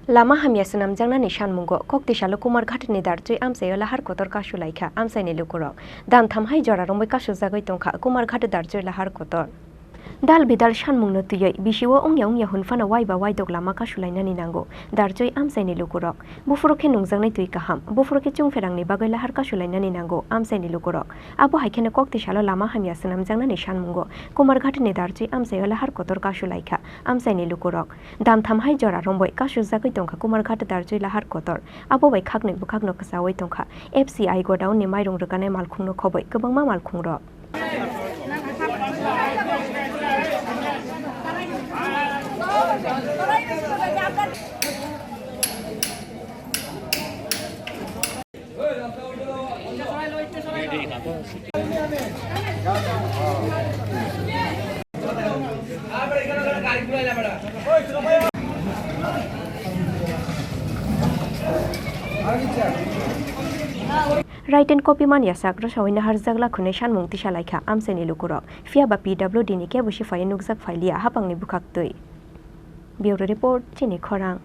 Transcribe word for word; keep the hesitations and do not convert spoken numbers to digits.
Lama hamya swnamjaknani sanmungo Koktisalo Kumarghatni darchwi amchaio lahar kotor kasulaikha amchaini lukurok. Damtham hai jora romwi kasujagwi tongkha Kumarghat darchwi lahar kotor. Dal bidal sanmungno twiwi bisio wngya wngya hwnphano waiba waidok lama kasulainani nango darchwi amchaini lukurok. Buphuru khe nungjaknai twi kaham, buphuru khe chwngpherangni bagwi lahar kasulainani nango amchaini lukurok. Abo hai kheno Koktisalo lama hamya swnamjaknani sanmungo Kumarghatni darchwi amchaio lahar kotor kasulaikha amchaini lukurok. Damtham hai jora romwi kasujagwi tongkha Kumarghat darchwi lahar kotor. Abo bai khaknwi bwkhakno kwchawi tongkha F C I godown ni mairung rwkanai malkhungno khobwi kwbangma malkhungrok. Written copy man yasak rwsawi naharjak lakhunwi sanmung tisalaikha amchaini lukurok, phiya ba P W D ni kebo siphaiwi nukjak phailiya hapangni bwkhaktwi. Bureau Report, Chini Khorang.